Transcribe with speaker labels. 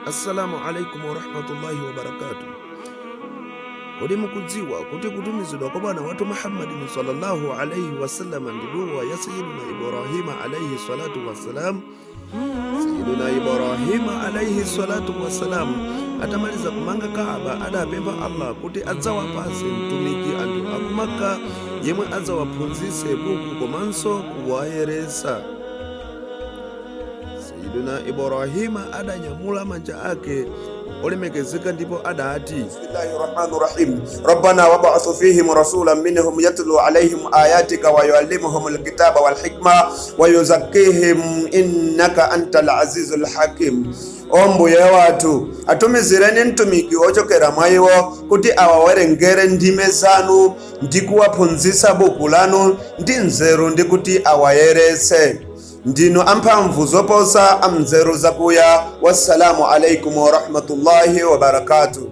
Speaker 1: Assalamu alaikum warahmatullahi wabarakatuh. Kodi mukudziwa kuti kutumizidwa kwa bwana wathu Muhammadin sallallahu alaihi wasallam ndi duwa ya Sayyiduna Ibrahima alaihi salatu wassalam? Sayyiduna Ibrahima alaihi salatu wassalam atamaliza kumanga Kaaba adapempha Allah kuti adzawapatse mtumiki anthu aku Makka yemwe adzawaphunzitse buku komanso kuwayeretsa. Sayyiduna Ibrahima adanyamula manja ake olemekezeka ndipo adati.
Speaker 2: Bismillahi rahmani rahim rabbana wab'ath fihim rasulan minhum yatlu alayhim ayatika wa yuallimuhum alkitaba wal hikma wa yuzakkihim innaka antal azizul hakim. O Mbuye wathu, atumizireni mtumiki wochokera mwa iwo kuti awawerengere ndime zanu ndi kuwaphunzitsa buku lanu ndi nzeru ndi kuti awayeretse. Ndinu amphamvu zoposa amnzeru zakuya. Wassalamu alaikum warahmatullahi wabarakatuh.